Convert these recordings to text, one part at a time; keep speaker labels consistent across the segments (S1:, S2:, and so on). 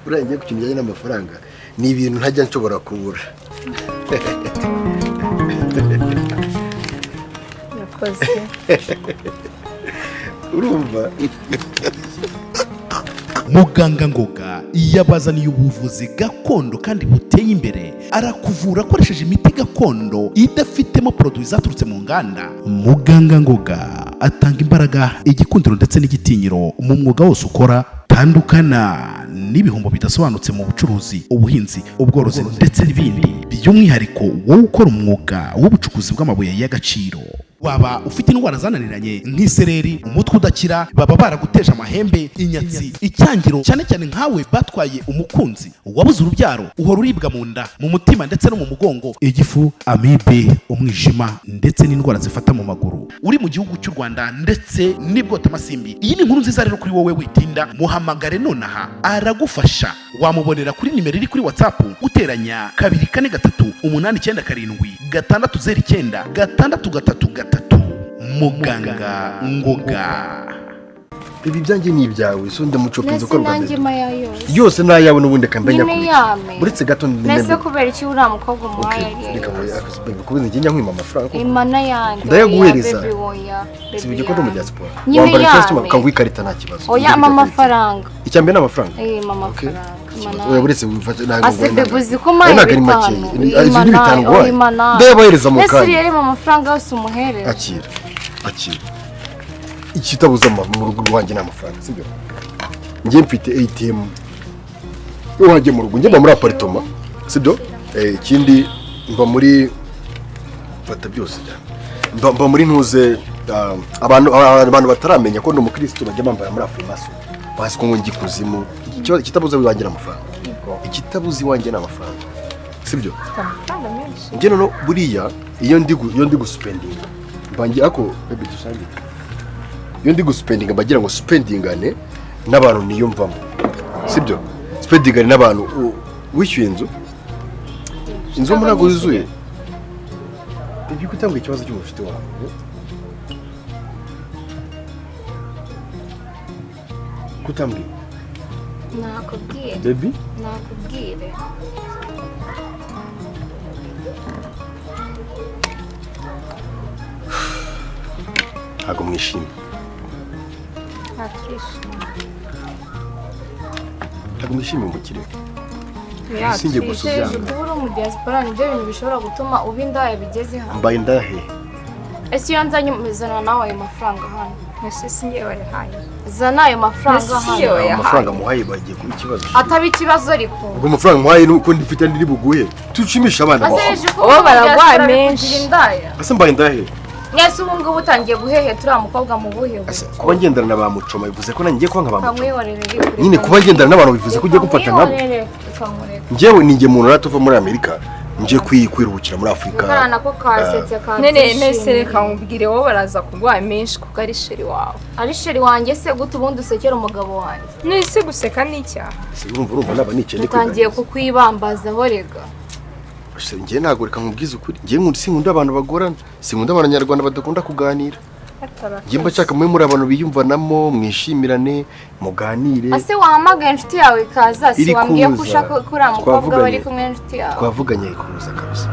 S1: Buriya ngiye ku kintu kijyanye n'amafaranga, ni ibintu ntajya nshobora kubura.
S2: Yakoze.
S1: Urumva?
S3: Muganga Ngoga yabazaniye ubuvuzi gakondo kandi buteye imbere. Arakuvura akoresheje imiti gakondo idafitemo produits zaturutse mu nganda. Muganga Ngoga atanga imbaraga, igikundiro ndetse n'igitinyiro mu mwuga wose ukora. Tandukana n'ibihombo bidasobanutse mu bucuruzi, ubuhinzi, ubworozi ndetse n'ibindi. By'umwihariko wowe ukora umwuga w'ubucukuzi bw'amabuye y'agaciro, waba ufite indwara zananiranye nk'isereri, umutwe udakira, baba baraguteje amahembe, inyatsi, icyangiro, cyane cyane nkawe batwaye umukunzi, wabuze urubyaro, uhora uribwa mu nda, mu mutima ndetse no mu mugongo, igifu, amibe, umwijima ndetse n'indwara zifata mu maguru, uri mu gihugu cy'u Rwanda ndetse n'ibwotamasimbi, iyi ni inkuru nziza rero kuri wowe. Witinda, muhamagare nonaha, aragufasha. Wamubonera kuri nimero iri kuri WhatsApp: uteranya 243897096333. Muganga Ngoga.
S1: Ibi byanjye ni ibyawe, so ndamucopinze.
S4: Nese
S1: Uko
S4: nanjye
S1: rwanda
S4: maya yose.
S1: Yose ni ayawe n'ubundi kambenya.
S4: Nyine yame.
S1: Uretse gato.
S4: Nese kubera iki uriya mukobwa umuhaye ari
S1: Reka.
S4: yose?
S1: Kubuza njye nkwima amafaranga koko?
S4: Imana yanjye.
S1: Ndayaguhereza.
S4: Oya, baby, oya.
S1: Si
S4: Baby
S1: ibyo ko ndi mu
S4: yanjye.
S1: diaspora.
S4: Nyine
S1: Wambara ikositimu,
S4: yame.
S1: ukanguha ikarita, nta kibazo.
S4: Oya, mpa amafaranga.
S1: Icya mbere ni amafaranga.
S4: Eh, mpa
S1: Okay.
S4: amafaranga.
S1: Ikibazo.
S4: Imana.
S1: Oya, buretse wifate, ntabwo
S4: Ase
S1: nguhaye.
S4: bebe, uzi ko
S1: Ayo
S4: mpaye
S1: ntabwo ari
S4: 5?
S1: make. Izi ni 5 nguhaye, ndayabahereza mu
S4: Ese
S1: kanya.
S4: uriya arimo amafaranga yose umuhereza?
S1: Akira, akira. Ikitabuza mu rugo rwanjye ni amafaranga, sibyo? Njye mfite ATM iwanjye mu rugo, njye mba muri apartment, sibyo? Ikindi mba muri, fata byose cyane, mba muri ntuze, abantu bataramenya ko ndi umukristo bajya bambara muri afurimaso, bazi ko ngo njya ikuzimu. Ikitabuza iwanjye ni amafaranga. Ikitabuza iwanjye ni amafaranga, sibyo?
S2: Amafaranga menshi.
S1: Njye noneho buriya iyo ndi guspendinga mbangira ako, baby, dusangire. Iyo ndi guspendinga mbagira ngo spendingane n'abantu niyumvamo, sibyo? Spendingane n'abantu wishyuye inzu. Inzu mo ntabwo yuzuye. Ibyo gutanga ikibazo cy'umushuti wawe. Kutambwira?
S4: Nakubwire.
S1: Baby.
S4: Nakubwire.
S1: Ntabwo mwishimye.
S2: Ntaturishimye.
S1: Ntabwo mwishimiye umukire. Sinjye gusa
S4: Sheje,
S1: ubyanga.
S4: kuba uri mu diaspora nibyo bintu bishobora gutuma uba indaya bigeze hano.
S1: Mbaye indahe?
S4: Ese iyo nzanye zana nawe ayo mafaranga hano.
S2: Ese si njye wayahaye?
S4: Zana ayo mafaranga
S2: Ese si
S4: hano.
S2: yo yahaye?
S1: Amafaranga muhaye bagiye kuba ikibazo.
S4: Ataba ikibazo ariko.
S1: Ubwo amafaranga muhaye nuko ndifite andi buguhe, tushimisha abana bawe.
S4: Ase
S2: Uwo
S4: kuba uri mu
S2: baraguha
S4: diaspora
S2: menshi.
S4: bikugira indaya?
S1: Ese mbaye indahe?
S4: Mwese ubu ngubu utangiye guheheta uriya mukobwa mu buhe
S1: Ese
S4: buryo?
S1: kuba ngendana na ba Mucoma bivuze ko nanjye ngiye kuba nka ba Mucoma?
S4: Kamwihorere reka.
S1: Nyine kuba ngendana n'abantu bivuze ko ugiye gufata nkabo?
S4: Kamureka.
S1: Njyewe ni njye muntu rero tuva muri Amerika nje kwiruhukira muri Afurika.
S4: Akana nako kasetse.
S2: None nese
S4: kabyishimiye.
S2: reka nkubwire, wowe baraza kuguha menshi kuko ari chéri wawe.
S4: Ari chéri wanjye se gute? Ubundi usekera umugabo wanjye.
S2: Nese guseka ni icyaha?
S1: Ese urumva naba nicaye ndi
S4: Dutangiye
S1: kwiganiriza.
S4: kukwibambazaho rega.
S1: Ese njye ntabwo, reka nkubwize ukuri, njye nkunda, sinkunda abantu bagorana, sinkunda abanyarwanda badakunda kuganira. Njye mba nshaka mube muri abantu biyumvanamo, mwishimirane, muganire.
S4: Ase wahamagaye inshuti yawe ikaza si?
S1: Iri
S4: Wambwiye ko
S1: kuza.
S4: ushaka ko uriya mukobwa
S1: Twavuganye.
S4: bari kumwe n'inshuti yawe.
S1: Twavuganye kuza kabisa.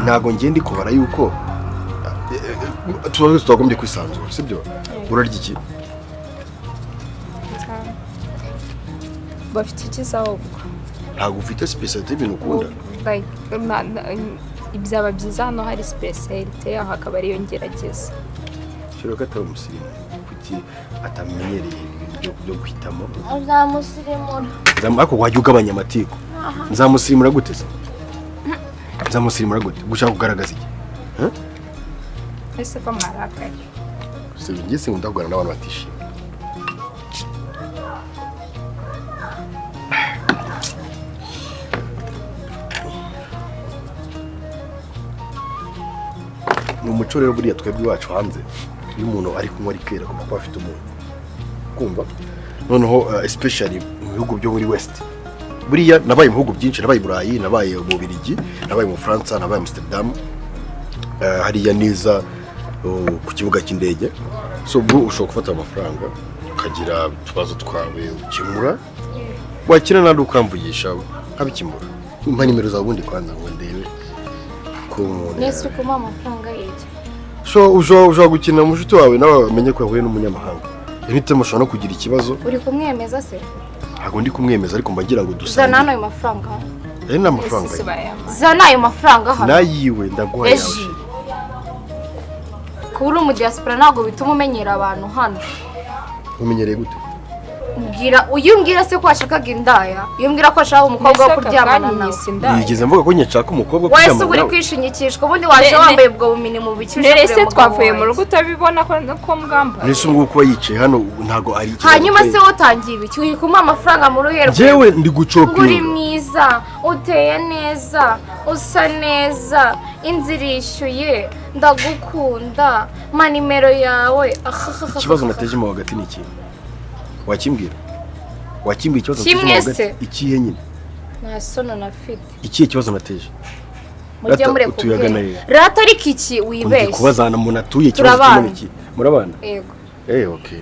S1: Ntabwo njye ndi kubara yuko tuba twese twagombye kwisanzura, sibyo? Urarya iki?
S2: Bafite ikiza ahubwo.
S1: Ntabwo ufite spécialité y'ibintu ukunda?
S2: Like, byaba byiza hano hari spécialité yaho, akaba ariyo ngerageza.
S1: Shobora ko atari umusirimu, kuki atamenyereye ibintu byo guhitamo?
S4: Uzamusirimura.
S1: Ariko wajya ugabanya amatiku. Nzamusirimura gute se? Nzamusirimura gute? Gushaka kugaragaza iki?
S2: Ese ko mwarakaye?
S1: Si njye sinkunda kuganira n'abantu batishimye. Ni umuco rero buriya twebwe iwacu hanze, iyo umuntu ari kunywa liqueur agomba kuba afite umuntu kumva. Noneho especially mu bihugu byo muri West. Buriya nabaye mu bihugu byinshi, nabaye i Burayi, nabaye mu Bubiligi, nabaye mu Bufaransa, nabaye Amsterdam, hariya neza ku kibuga cy'indege. So ubu ushobora gufata amafaranga ukagira utubazo twawe ukemura. Wakina nandi ukamvugisha nkabikemura. Mpa nimero zawe ubundi kwanza ngo ndebe ko umuntu
S4: Nese uri kumuha amafaranga y'iki?
S1: So ushobora gukina mushuti wawe, nawe amenye ko yahuye n'umunyamahanga. Anytime ushobora no kugira ikibazo.
S4: Uri kumwemeza se?
S1: Ntabwo ndi kumwemeza, ariko mba ngira ngo
S4: Zana
S1: dusangire.
S4: hano ayo mafaranga hano.
S1: Ayo ni amafaranga
S2: Ese
S1: ye.
S2: bayama?
S4: Zana ayo mafaranga hano.
S1: Nayiwe ndaguha yawe.
S4: Eji, kuba uri umudiyasipora ntabwo bituma umenyera abantu hano.
S1: Umenyereye gute?
S4: Mbwira, uyu umbwira se ko washakaga indaya, iyo umbwira ko washaka umukobwa wo kuryamana nawe.
S1: Nigeze mvuga ko nshaka umukobwa wo
S4: Wese
S1: kuryamana
S4: uba uri
S1: nawe?
S4: kwishingikishwa, ubundi waje wambaye ubwo bumini mu biki, uje
S2: Mbere
S4: kureba
S2: se
S4: umugabo
S2: twavuye mu
S4: wanjye.
S2: rugo utabibona ko mwambaye?
S1: Nese ubwo kuba yicaye hano ntabwo ari ikibazo?
S4: Hanyuma se wotangiye ibiki? Uri kumuha amafaranga mu ruhe rwe?
S1: Njyewe ndi
S4: Ngo uri
S1: gucopinga.
S4: mwiza, uteye neza, usa neza, inzu irishyuye, ndagukunda, ma nimero yawe.
S1: Ikibazo nateje mo hagati ni ikihe? Wakimbwira? Wakimbwira ikibazo nateje mo
S4: Kimwe
S1: hagati?
S4: se.
S1: Ikihe nyine?
S4: Nta sono nafite.
S1: Ikihe kibazo nateje?
S4: Mujye
S1: Rata,
S4: mureka
S1: utuye
S4: ubwenge.
S1: agana hehe?
S4: Rata, ariko iki
S1: Ndi
S4: wibeshye.
S1: kubaza ahantu umuntu atuye, ikibazo
S4: Turabana.
S1: kimwe ni iki? Murabana?
S4: Yego.
S1: Okay,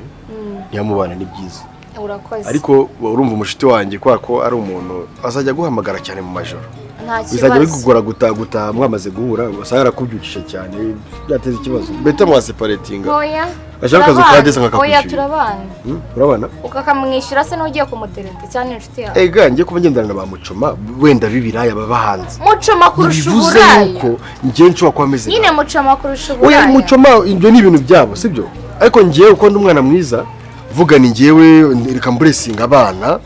S1: ntiyamubana ni byiza.
S4: Urakoze.
S1: Ariko urumva umushuti wanjye, kubera ko ari umuntu azajya aguhamagara cyane mu majoro,
S4: Nta
S1: bizajya
S4: kibazo.
S1: bikugora gutaha mwamaze guhura, usanga yarakubyukije cyane, byateza ikibazo, mbete mwaseparatinga.
S4: Oya.
S1: Ashaka akazi
S4: Turabana.
S1: ka desa nkakakwishyurira.
S4: Oya, turabana.
S1: Urabana?
S4: Ukakamwishyura se n'ugiye kumutereta cyane inshuti yawe?
S1: Ega njye kuba ngendana na ba mucoma wenda b'ibiraya baba hanze,
S4: Mucoma kurusha
S1: ntibivuze
S4: uburaya.
S1: yuko njye nshobora kuba ameze
S4: Nyine
S1: nkawe.
S4: mucoma kurusha
S1: Oya,
S4: uburaya.
S1: mucoma ibyo ni ibintu byabo, sibyo? Ariko njyewe uko ndi umwana mwiza, vuga ni njyewe reka mburesinga abana.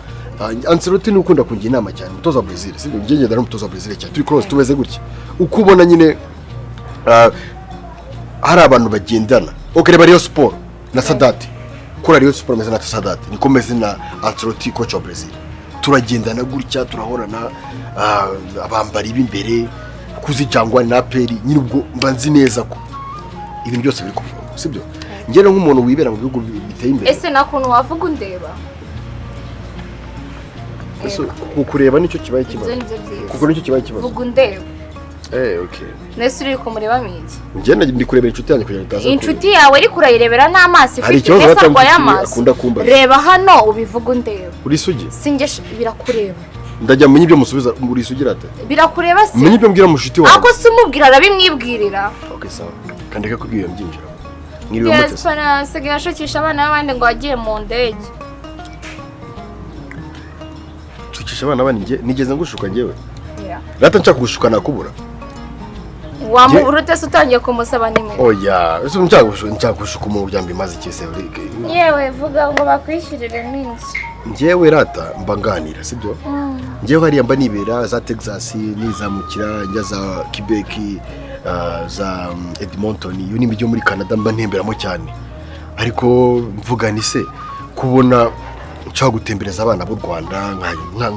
S1: Ancelotti ni ukunda kungira inama cyane, umutoza wa Brazil, sibyo? Njye ngendana n'umutoza wa Brazil cyane, turi close, tumeze gutya. Uko ubona nyine hari abantu bagendana, ukareba Rayon Sport na Sadati, kuri Rayon Sport meze na Sadati, niko meze na Ancelotti, coach wa Brazil. Turagendana gutya, turahorana, abambari b'imbere kuzijangwa na APR nyine. Ubwo mba nzi neza ko ibintu byose biri ku murongo, sibyo? Njye rero nk'umuntu wibera mu bihugu biteye imbere.
S4: Ese nta kuntu wavuga undeba?
S1: Ese kukureba nicyo kibaye
S4: Ibyo
S1: ikibazo?
S4: nibyo byiza.
S1: Kuko nicyo kibaye ikibazo.
S4: Vuga undeba.
S1: Okay.
S4: Nese uri kumurebamo iki?
S1: Njye ndi kurebera inshuti yanjye kugira ngo itaza.
S4: Inshuti yawe ariko urayirebera n'amaso
S1: Hari
S4: ifite?
S1: ikibazo
S4: Mbese
S1: hata
S4: arwaye
S1: mfitiye,
S4: amaso?
S1: akunda kumbaza.
S4: Reba hano ubivuga undeba.
S1: Uri isugi?
S4: Sinjye birakureba.
S1: Ndajya menya ibyo musubiza. Uri isugi rate?
S4: Birakureba se?
S1: Menya ibyo mbwira mushuti wawe.
S4: Ako se umubwira arabimwibwirira.
S1: Okay, sawa, kandi reka kubwira iyo mbyinjira. Mwiriwe mute se?
S4: Diaspora asigaye ashukisha abana b'abandi ngo wagiye mu ndege.
S1: Nshukisha abana bandi? Njye nigeze ngushuka njyewe? Rata, nshaka kugushuka nakubura.
S4: Wamubura ute se utangiye kumusaba nimero?
S1: Oya, ese nshaka gushuka umuntu byambi maze iki se?
S4: Yewe, vuga ngo bakwishyurire n'inzu.
S1: Njyewe rata mba nganira, sibyo? Njyewe hariya mba nibera za Texas, nizamukira njya za Quebec, za Edmonton, iyo ni imijyi yo muri Canada mba ntemberamo cyane. Ariko mvuga ni se kubona nshaka gutembereza abana b'u Rwanda,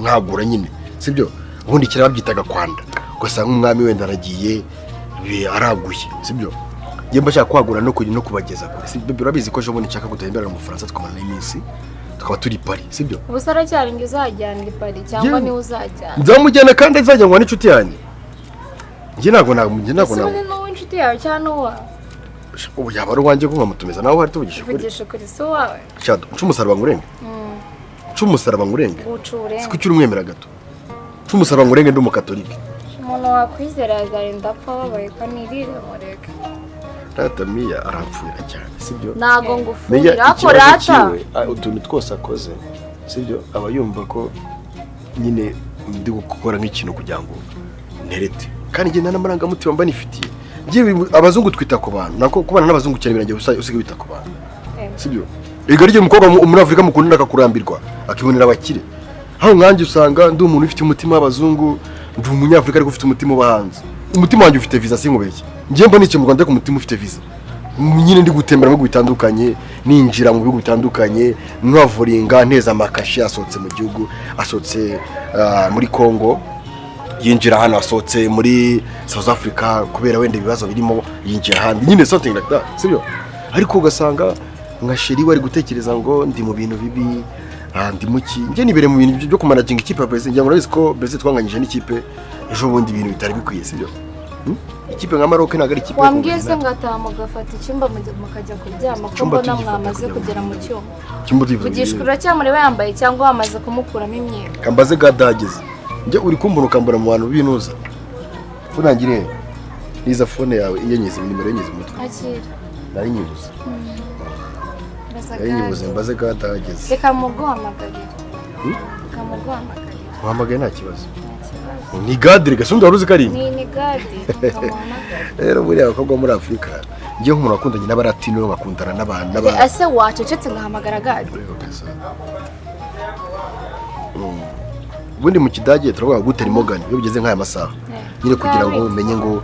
S1: nkagura nyine, sibyo? Ubundi kera babyitaga kwanda, ugasanga umwami wenda aragiye araguye, sibyo? Njye mba nshaka kwagura no kujya no kubageza kure, sibyo? Urabizi ko ejo bundi nshaka gutembera mu Bufaransa, tukamarana iminsi, tukaba turi Paris, sibyo?
S4: Ubu se aracyari ngo uzajyana i Paris cyangwa
S1: Yewe.
S4: niwe uzajyana?
S1: Nzamujyana kandi azajyanwa n'inshuti yanjye. Njye ntabwo
S4: Ese ubundi
S1: ntabwo
S4: ni uw'inshuti yawe cyangwa n'uwawe?
S1: Ubu yaba ari uwanjye ko nkamutumiza nawe uhari, tuvugisha ukuri.
S4: Vugisha ukuri, si uwawe?
S1: Shado, nca umusaraba ngurenge, nca umusaraba ngurenge.
S4: Uca
S1: Si
S4: uburenga.
S1: kuki urumwemera gato? Nca umusaraba ngurenge, ndi umukatolike.
S4: Umuntu wakwizera yazarinda apfa ababaye, kanirire mureke.
S1: Rata, Miya arampfuira cyane, sibyo?
S4: Ntago
S1: Miya
S4: ngufuhira ako
S1: ikibazo
S4: rata.
S1: cyiwe, utuntu twose akoze, sibyo, aba yumva ko nyine ndi gukora nk'ikintu kugira ngo nterete, kandi njye nta n'amarangamutima mba nifitiye. Njye abazungu twita ku bantu, nako kubana n'abazungu cyane birangiye usigaye wita ku bantu, sibyo? Erega ryo umukobwa muri Afurika mukundana akakurambirwa, akibonera abakire. Aho nkanjye usanga ndi umuntu ufite umutima w'abazungu, ndi umunyafurika ariko ufite umutima uba hanze. Umutima wanjye ufite visa, sinkubeshye. Njye mba nicaye mu Rwanda ariko umutima ufite visa nyine, ndi gutembera mu bihugu bitandukanye, ninjira mu bihugu bitandukanye, nwavuringa nteza amakashi. Asohotse mu gihugu, asohotse muri Congo, yinjira hano, asohotse muri South Africa kubera wenda ibibazo birimo, yinjira ahandi nyine, something like that, sibyo? Ariko ugasanga nka chéri we ari gutekereza ngo ndi mu bintu bibi, ndi muki. Njye nibere mu bintu byo kumanaginga ikipe ya Brazil. Ngira ngo urabizi ko Brazil twanganyije n'ikipe ejo bundi, ibintu bitari bikwiye, sibyo? Ikipe nka Maroc ntabwo ari ikipe yo
S4: Wambwiye se
S1: kunganya.
S4: ngataha mugafata icyumba mukajya kuryama, ko
S1: Icyumba
S4: mbona
S1: tugifata
S4: mwamaze
S1: kugira ngo
S4: kugera mu cyumba?
S1: Icyumba tugifuza.
S4: Vugishwa uracyamureba yambaye cyangwa wamaze kumukuramo imyenda?
S1: Kambaze gadageze. Njye uri kumbona ukambura mu bantu binuza. Phone yanjye iri he? Niza phone yawe iyo nyize nimero nyize umutwe.
S4: Akira.
S1: Nari nyibuze.
S4: Mbaza.
S1: Nari nyibuze.
S4: Gade.
S1: Mbaze gadageze.
S4: Reka muguhamagarire. Reka muguhamagarire.
S1: Uhamagaye nta kibazo.
S4: Nta kibazo.
S1: Ni gade rega, sundi wari uzi ko ari
S4: Ni gade, reka muhamagare.
S1: Rero buriya abakobwa bo muri Afurika, njye nk'umuntu wakundanye n'abaratino bakundana n'abantu n'aba
S4: Ese wacecetse ngahamagara gade?
S1: Ubundi mu Kidage turavuga guten Morgen iyo bigeze nk'aya masaha nyine, kugira ngo umenye ngo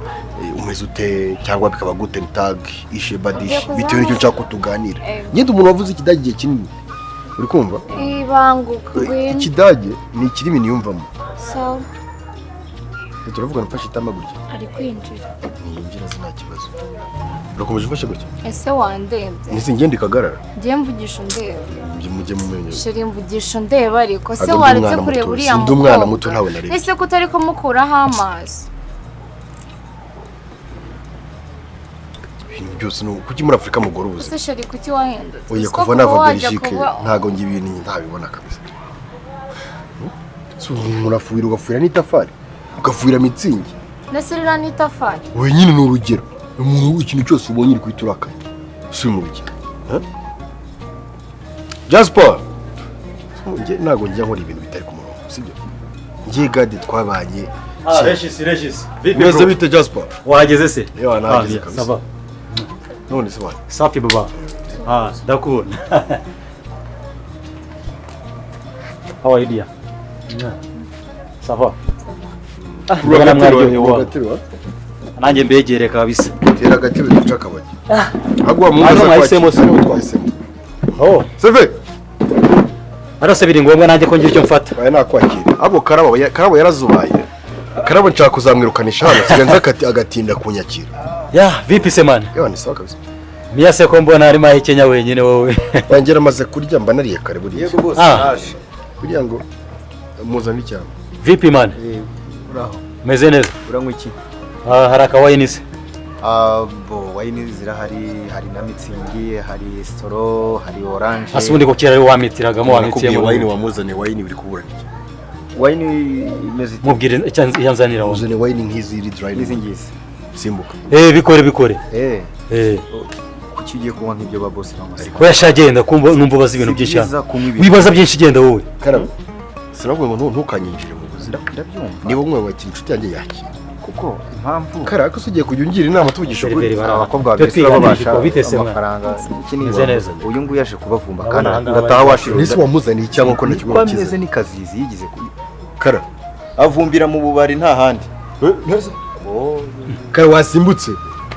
S1: umeze ute, cyangwa bikaba guten Tag, ishe badish,
S4: Ugiye
S1: bitewe n'icyo nshaka ko tuganira. Nyine umuntu wavuze Ikidage igihe kinini, uri kumva?
S4: Ibanguka, ngwino.
S1: Ikidage ni ikirimi niyumvamo.
S4: Sawa.
S1: Turavuga mfashe itama gutya.
S4: Ari kwinjira.
S1: Niyinjira se nta kibazo, urakomeje ufashe gutya.
S4: Ese wandebye?
S1: Nisi ngende ikagarara.
S4: Ngiye mvugisha undeba.
S1: Mujye mujye mumenye.
S4: Chéri, mvugisha undeba, ariko se
S1: Ntabwo ndi
S4: waretse
S1: umwana
S4: kureba
S1: muto,
S4: uriya
S1: sindi umwana
S4: mukobwa?
S1: muto, ntawe narebye.
S4: Ese ko utari kumukuraho amaso?
S1: Ibintu byose ni kuki muri Afurika mugora ubuzima?
S4: Ese chéri, kuki wahindutse?
S1: Oya.
S4: Uzi ko
S1: Kuva
S4: kuba
S1: nava
S4: wajya
S1: Belgique ntabwo njye ibintu ntabibona kabisa. Si umuntu afuhira, ugafuhira n'itafari, ugafuhira Mützig.
S4: Ndetse ririya ni itafari.
S1: Wowe nyine ni urugero, umuntu ikintu cyose ubonye uri guhita urakara, si mu rugero. Jasper, njye ntabwo njya nkora ibintu bitari ku murongo, sibyo? Njye gade twabanye.
S5: Ah, Regis, Regis. Vipi
S1: Meze
S5: bro?
S1: bite, Jasper?
S5: Wahageze se?
S1: Yewe, nahageze
S5: Ah,
S1: kabisa.
S5: Ça va.
S1: None se wana?
S5: Safi baba. Ah, ndakubona. How are you, dear? Yeah. Ça va. Ah, ndabona mwaryohewe wa.
S1: Uraterwa.
S5: Nanjye mbegere kabisa.
S1: Tera agatebe duca akabari. Ahubwo wa
S5: Hano mwahisemo se?
S1: Hano twahisemo.
S5: Oh,
S1: Seve.
S5: arose biri ngombwa nanjye ko ngira icyo mfata.
S1: Aya nakwakira. Ahubwo Karabo Karabo yarazubaye. Karabo nshaka kuzamwirukanisha hano, siganza akati agatinda kunyakira.
S5: Ya, vipi se man?
S1: Yewe, ni sawa kabisa.
S5: Miya se ko mbona arimo ahekenya wenyine wowe?
S1: Wangera amaze kurya, mba nariye kare buriya.
S6: Yego bose.
S5: Ah.
S6: Naje.
S1: Kugira ngo muzane icyama.
S5: Vipi man?
S6: Uraho?
S5: Meze neza.
S6: Uranywa iki?
S5: Ah, hari akawayini se?
S6: Ah, bo wine zirahari, hari na Mützig, hari Soro, hari orange.
S5: Ase ubundi ko kera ari wamitiragamo
S1: Nakubwiye
S5: wamitiyemo.
S1: wine, wamuzane wine, uri kuburana iki?
S6: Wine imeze ite?
S5: Mubwire icyo yanzanira wowe.
S1: Muzane wine nk'izi iri dry.
S6: N'izi ngizi?
S1: Simbuka.
S5: Eh, bikore bikore.
S6: Eh.
S5: Eh.
S6: Kuki ugiye kunywa nk'ibyo ba boss banywa se?
S5: Ko yashagenda kumva numva ubaza ibintu
S6: Si
S5: byinshi
S6: byiza
S5: cyane.
S6: kunywa ibintu.
S5: Wibaza byinshi, genda wowe.
S1: Karabo. Sinavuga ngo ntukanyinjire mu buzima.
S6: Ndabyumva.
S1: Niba umwe wakira inshuti yanjye yakira.
S6: Kuko impamvu
S1: Kara ko ugiye kujya ungira inama tuvugisha ukuri.
S5: Seriveri bari
S6: abakobwa
S5: Twe
S6: babiri
S5: twiganirije
S6: babasha
S5: ko bitese mwana.
S6: amafaranga iki ni
S5: Meze neza.
S6: Uyu nguyu yaje kubavumba
S5: Urabona
S6: kandi
S5: aha ngaha
S6: urataha
S5: bari-
S6: washirira.
S1: Nese wamuzaniye cyangwa ko nacyo
S6: Niko ameze, ni kazizi yigize
S1: Kara.
S7: Avumbira mu bubari nta handi.
S1: Kara wasimbutse.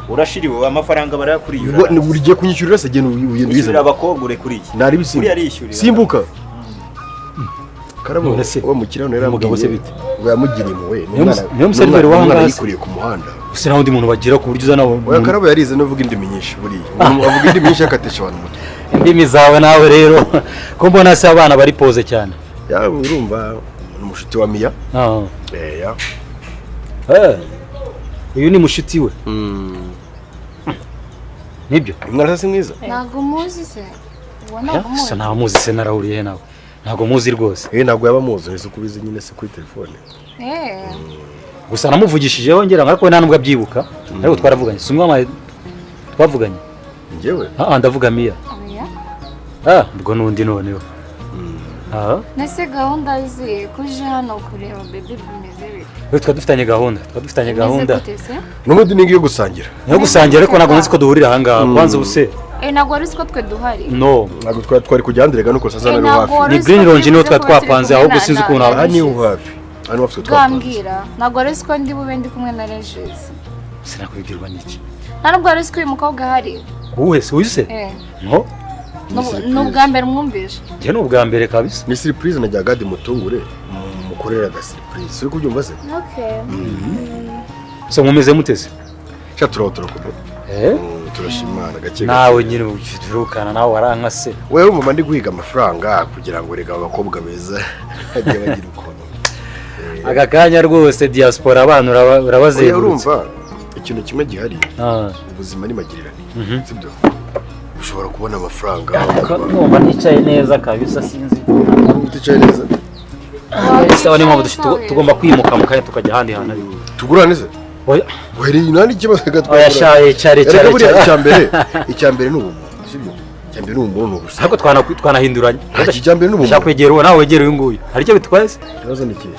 S7: Urashiriwe, amafaranga barayakuriyura.
S1: Buri gihe kunyishyurira se, genda ugenda
S7: Wishyurira
S1: uyizana.
S7: abakobwa ure kuri iki.
S1: Nari bisimbuka.
S7: Uriya arishyurira.
S1: Simbuka. Karabo
S5: None se,
S1: uwo mukiriya none
S5: umugabo se
S1: yarambwiye
S5: bite?
S1: ngo yamugiriye impuhwe. Ni
S5: Niyo museriveri
S1: umwana
S5: w'ahangaha se?
S1: yikuriye ku muhanda.
S5: Gusa nta wundi muntu bagira ku buryo uzana
S1: Oya, Karabo yarize no vuga indimi nyinshi buriya. Umuntu avuga indimi nyinshi akatesha abantu umutwe.
S5: Indimi zawe nawe rero ko mbona se abana bari poze cyane.
S1: Yaba urumva ni umushuti wa Mia.
S5: Ah.
S1: Eh ya.
S5: Eh. Uyu ni mushuti we. Nibyo.
S1: Umwana se si mwiza?
S4: Ntabwo muzi se? Uwo ntabwo
S5: Se
S4: muzi?
S5: nta muzi se, narahuriye he nawe? Ntabwo muzi rwose.
S1: Eh, ntabwo yaba amuzi, ese kubizi nyine se kuri telefone.
S4: Eh.
S5: Gusa namuvugishijeho ngira ngo, ariko we nta nubwo abyibuka. Ariko twaravuganye. Si umwe wampaye twavuganye?
S1: Njyewe?
S5: Ah, ah, ndavuga Mia.
S4: Oya.
S5: Ah, ubwo nundi noneho. Ah,
S4: Nese gahunda ze kuje hano kureba baby bimeze bite?
S5: we twari dufitanye gahunda. Twari dufitanye
S4: Bimeze
S5: gahunda.
S4: gute se?
S1: N'ubundi ni ngiyo gusangira.
S5: Niyo gusangira, ariko ntabwo nzi ko duhurira aha ngaha. Kwanza ubu se.
S4: Eh, ntabwo wari uzi ko twe duhari?
S5: No.
S1: Ntabwo twari kujya hanze nuko sasa
S4: Eh,
S1: nari
S4: ntabwo
S1: hafi.
S4: wari
S5: Ni
S4: uzi ko
S5: Green Lounge niho
S4: turi
S5: twari
S4: buze kuba turi
S5: twapanze,
S4: kumwe
S5: ahubwo sinzi ukuntu
S1: Aha ni
S4: Regis.
S1: hafi. Hano hafi twapanze.
S4: Bwambwira, ntabwo wari uzi ko ndi bube ndi kumwe na Regis?
S5: Sinakubwirwa n'iki?
S4: Nta nubwo wari uzi ko uyu mukobwa ahari?
S5: Uwuhe se, uyu se?
S4: Eh.
S5: No.
S4: Ni ubwa mbere mwumvishe?
S5: Njye ni ubwa mbere kabisa.
S1: Ni surprise na Gadi, mutungure mukorera aga surprise. Uri kubyumva se?
S4: Okay.
S5: So mumeze muteze?
S1: Sha turaho turakomeye.
S5: Eh?
S1: Turashimana gake gake.
S5: Nawe nyine ubyirukana nawe warankase.
S1: Wewe urumva ndi guhiga amafaranga kugira ngo rega abakobwa beza bajye bagira ukuntu.
S5: Aka kanya rwose diaspora abana
S1: Oya,
S5: urabazengurutse.
S1: urumva Ikintu kimwe gihari, ubuzima ni magirirane, sibyo? Ushobora kubona amafaranga.
S5: Numva nticaye neza kabisa, sinzi.
S1: Uticaye neza?
S5: Sawa, niyo mpamvu tugomba kwimuka mu kanya tukajya ahandi hantu ariko.
S1: Tugurane se?
S5: Oya.
S1: Oya, nta n'ikibazo gatwara.
S5: Oya sha, icare
S1: Erega
S5: icare.
S1: buriya
S5: Icare.
S1: icya mbere ni ubumuntu, sibyo? Icya mbere ni ubumuntu, ni ubusa.
S5: Ariko twanahinduranye.
S1: Icya mbere ni ubumuntu.
S5: Ushaka kwegera uwo, nawe wegera uyu nguyu, hari icyo bitwaye se?
S1: Ikibazo ni ikihe?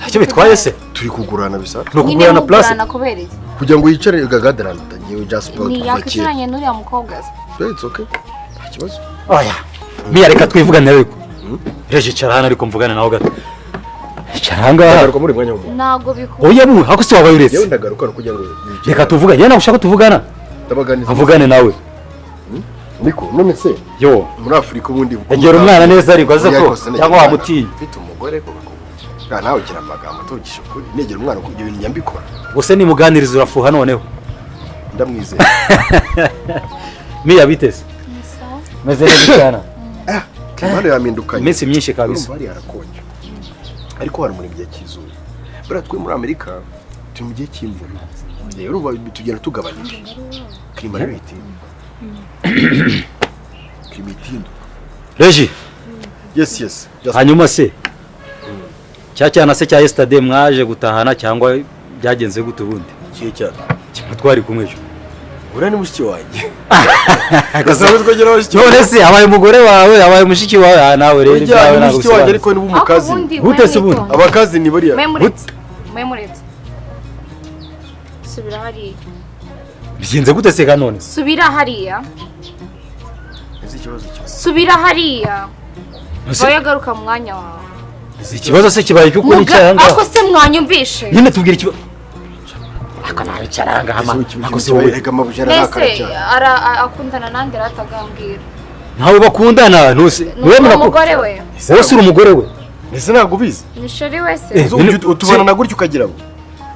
S5: Icyo bitwaye se?
S1: Turi kugurana bisa.
S5: Ni ukugurana place.
S4: Mugurana kubera iki?
S1: Kugira ngo yicare gagadarana ngewe Jasper
S4: Ni
S1: kuva kera.
S4: yakwicaranye n'uriya mukobwa se?
S1: It's okay, nta kibazo.
S5: Oya Miya, reka twivugane ariko. Reje, icara hano ariko mvugane nawe gato, icara aha ngaha.
S1: Ndagaruka muri mwanya w'umuntu.
S4: Ntabwo bikunda.
S5: Oya, bu ako se wabaye uretse.
S1: Yewe, ndagaruka kugira ngo wicare.
S5: Reka tuvugane, yewe ntabwo ushaka ko tuvugana.
S1: Ndabaganiza.
S5: Mvugane nawe.
S1: Niko none se
S5: Yo.
S1: muri Afurika ubundi
S5: Egera umwana neza ariko aze
S1: Oya,
S5: ko
S1: rwose negera
S5: cyangwa
S1: umwana.
S5: wamutinya.
S1: Mfite umugore ko bakubwira nawe ugira amagambo, tuvugisha ukuri, negera umwana kuko ibyo bintu njya mbikora.
S5: Gusa nimuganiriza urafuha noneho.
S1: Ndamwizeye.
S5: Miya, biteze meze neza cyane.
S1: Impano yamindukanye.
S5: Iminsi myinshi kabisa.
S1: Urumva hariya harakonje, ariko hano muri gihe cy'izuba. Buriya twe muri Amerika turi mu gihe cy'imvura. Rero urumva tugenda tugabanyije climat, rero ihita ihinduka, climat ihita ihinduka.
S5: Reji.
S1: Yes.
S5: Hanyuma se cya cyana se cya yesterday mwaje gutahana cyangwa byagenze gute ubundi?
S1: Ikihe cyana?
S5: Kimwe twari kumwe ejo.
S1: Uriya ni mushiki wanjye. Gasaba twegera mushiki.
S5: None se abaye umugore wawe, abaye mushiki wawe? Ah, nawe rero
S1: Burya
S5: ibyawe
S1: ni
S5: ntabwo
S1: mushiki wanjye,
S5: bisobanutse.
S1: ariko ni umukazi.
S4: Ubundi
S5: Gute se ubundi?
S1: Abakazi ni buriya.
S4: Mwe muretse, mwe muretse, subira hariya.
S5: Bigenze gute se ka none?
S4: Subira hariya.
S1: Ese ikibazo cyawe?
S4: Subira hariya. Vayo, garuka mu mwanya wawe.
S5: Ikibazo se kibaye cy'uko nicaye aha ngaha?
S4: Ako se mwanyumvishe?
S5: Nyine tubwira ikibazo, ako nawe icara aha ngaha ako se wowe.
S1: Reka amabuye arakara
S4: Mbese
S1: cyane.
S4: Akundana nande ratagambwira?
S5: Ntawe bakundana, ntuse.
S4: Ni umugore we?
S5: Wowe si uri umugore we?
S1: Ese ntabwo ubizi?
S4: Ni chéri we se?
S1: Utubana na gutya ukagira ngo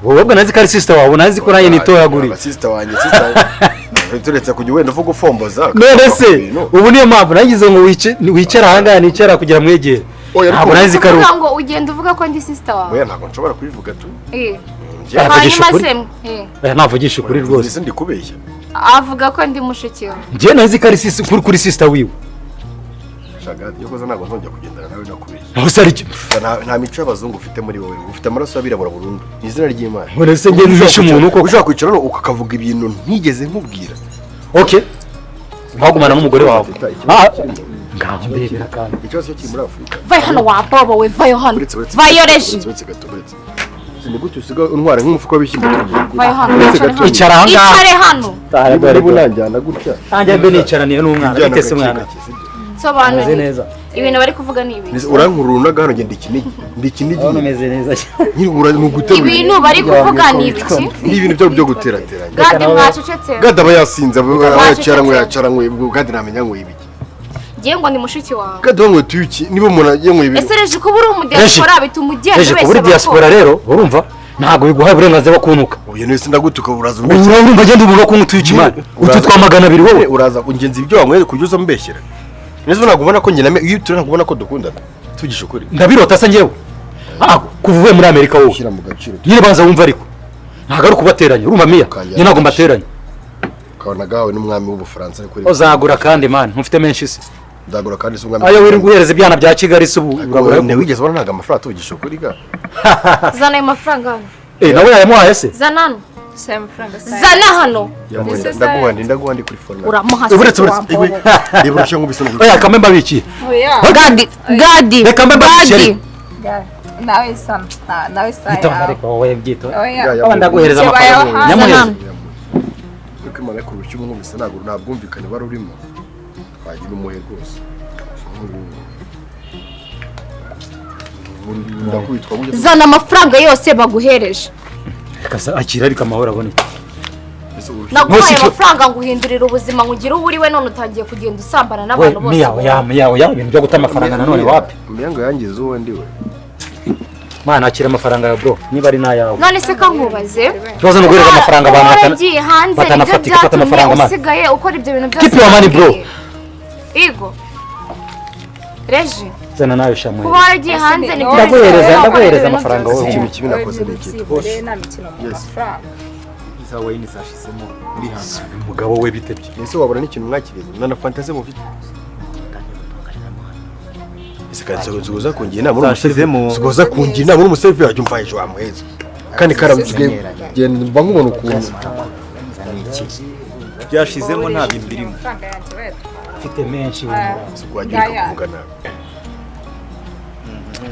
S5: Wowe ubwo nazi ko ari sister wawe, nazi ko nanjye nitoraguriye.
S1: Sister wanjye, sister turetse kujya wenda uvuga ufomboza.
S5: None se ubu niyo mpamvu nagize ngo wicare aha ngaha, nicara kugira mwegere.
S1: Oya,
S5: Ntabwo nazi ko ari
S4: Kuvuga ngo ugenda uvuga ko ndi sister wawe.
S1: Oya, ntabwo nshobora kubivuga tu.
S5: Navugisha
S4: Hanyuma
S5: ukuri.
S4: se
S5: Oya, navugisha ukuri rwose.
S1: Ese ndi kubeshya?
S4: Avuga ko ndi mushiki we.
S5: Njye nazi ko ari kuri sister wiwe.
S1: Shagati, iyo koza ntabwo nzongera kugendana nawe nakubeshya.
S5: Aho se ari cyo?
S1: Nta mico y'abazungu ufite muri wowe, ufite amaraso y'abirabura burundu. Ni izina ry'Imana.
S5: None se njye nzishe umuntu koko?
S1: Ushobora kwicara hano ukakavuga ibintu ntigeze nkubwira.
S5: Okay, wagumana n'umugore wawe. Ah, ngaho ndebera kandi.
S1: Ikibazo cyo kiri muri Afurika.
S4: Vayo hano wa bobo we, vayo hano.
S1: Uretse, uretse.
S4: Vayo, Reji.
S1: Uretse, uretse gato, uretse. Ni gute usiga untwara nk'umufuka w'ibishyimbo tugiye?
S4: Vayo hano.
S1: Uretse
S4: Icare
S1: gato.
S4: hano.
S5: Icara aha ngaha.
S4: Icare hano.
S1: Niba unanjyana gutya.
S5: Nanjye mbe nicaraniye n'umwana.
S1: Tujyana
S5: Bitese
S1: gake
S5: mwana.
S1: gake, sibyo?
S4: Nsobanurire.
S5: Umeze neza.
S4: Ibintu bari kuvuga ni ibiki?
S1: Urankurura unaga hano, ngenda ikinigi. Ndi ikinigi.
S5: Urabona umeze neza cyane.
S1: Nyine ni uguterura.
S4: Ibintu bari kuvuga ni ibiki?
S1: Ni ibintu byabo byo guterateranya.
S4: Gadi, mwacecetse.
S1: Gadi aba yasinze, aba
S4: Mwacecetse.
S1: yacaranywe, yacaranywe, ubwo Gadi ntamenya ngo ibiki.
S4: Ngiye ngo ni mushiki wawe.
S1: Gadi wanyweye tuyuki, niba umuntu yanyweye ibintu.
S4: Ese Reji, kuba uri umudiaspora bituma ugenda
S5: Reji,
S4: ubeshya
S5: kuba uri diaspora
S4: abakobwa?
S5: rero, urumva ntabwo biguha uburenganzira bwo kuntuka.
S1: Uyu nese ndagutuka, uraza
S5: Ubu urumva agenda umuntu wo kunywa utuyuki man, utu twa 200 wowe.
S1: Uraza ungenza ibyo wanyweye kujya uza umbeshyera. Nese ntabwo ubona ko njye na iyo turi, ntabwo ubona ko dukundana? Tugisha ukuri.
S5: Ndabirota se njyewe? Ah, kuva uvuye muri Amerika wowe.
S1: Shyira mu gaciro.
S5: Nyine banza wumva, ariko ntabwo ari ukubateranya, urumva Miya? Njye ntabwo mbateranya.
S1: Ukabona gawe n'umwami w'Ubufaransa ariko.
S5: Uzagura kandi man, ntufite menshi se?
S1: Ndagura kandi si umwami.
S5: Ayo wirirwa uhereza ibyana bya Kigali se ubu uragura?
S1: Ntiwigeze ubona ntabwo amafaranga, tuvugisha ukuri ga.
S4: Zana ayo mafaranga hano.
S5: Eh, nawe yayamuhaye se?
S4: Zana hano.
S2: Si ayo mafaranga si ayo.
S4: Zana hano.
S1: Ndaguha ndi kuri phone.
S4: Uramuha.
S1: Uretse, uretse. Reba urushya nk'ubise.
S5: Oya, kambe mbabikiye.
S2: Oya.
S4: Gadi, Gadi.
S5: Reka mbe mbabikiye.
S4: Gadi.
S2: Nawe sa nawe sa
S5: Gito,
S2: yawe.
S5: ariko wowe byito.
S2: Oya.
S5: Aba ndaguhereza
S2: Kibaye
S5: amafaranga.
S2: hanze.
S5: Nyamuhereza.
S1: Ariko Imana ku rushyi nk'ubise, ntabwo nta bwumvikane wari urimo. Twagira umuhe rwose. Ndakubitwa burya.
S4: Zana amafaranga yose baguhereje.
S5: Reka se, akira ariko amahoro aboneke.
S4: Naguhaye
S5: Ntusi-
S4: amafaranga nguhindurira ubuzima, ngugira uwo uri we, none utangiye kugenda usambana
S5: We
S4: n'abantu bose.
S5: Miya, oya Miya, oya, ibintu byo guta amafaranga nanone wapi?
S1: Miya ngo yangize uwo ndi we.
S5: Mwana, akira amafaranga ya bro niba ari n'ayawe.
S4: None se kankubaze.
S5: Ikibazo ni uguhereza amafaranga abantu
S4: Kuba waragiye hanze nibyo
S5: batanafatika. Fata
S4: byatumye
S5: amafaranga man.
S4: usigaye ukora ibyo bintu byose
S5: Keep your money, bro.
S4: nakubwiye? Igo Reji,
S5: Zana nawe shamuhe.
S4: kuba waragiye hanze nibyo
S5: Ndaguhereza,
S4: bisigaye ukora
S5: ndaguhereza
S4: ibyo bintu
S5: amafaranga
S4: byose.
S5: wowe.
S1: Ikintu kibi nakoze ni iki?
S2: Byibure nta mikino mu mafaranga.
S6: Za wine zashizemo, urihangana.
S5: Umugabo we bitebye.
S1: Ese wabona n'ikintu mwakiriye na fanta mufite? Ese kandi nsuguza kungira inama uri
S6: Zashizemo.
S1: umuseriveri, nsuguza kungira inama uri umuseriveri, wajya umva ejo wamuheza kandi karabusigaye genda mba nkubona ukuntu.
S6: Ni iki byashizemo? Nta bintu birimo.
S2: Amafaranga yanjye bayatwara.
S5: Mfite menshi.
S1: Wajya ureka kuvuga nabi,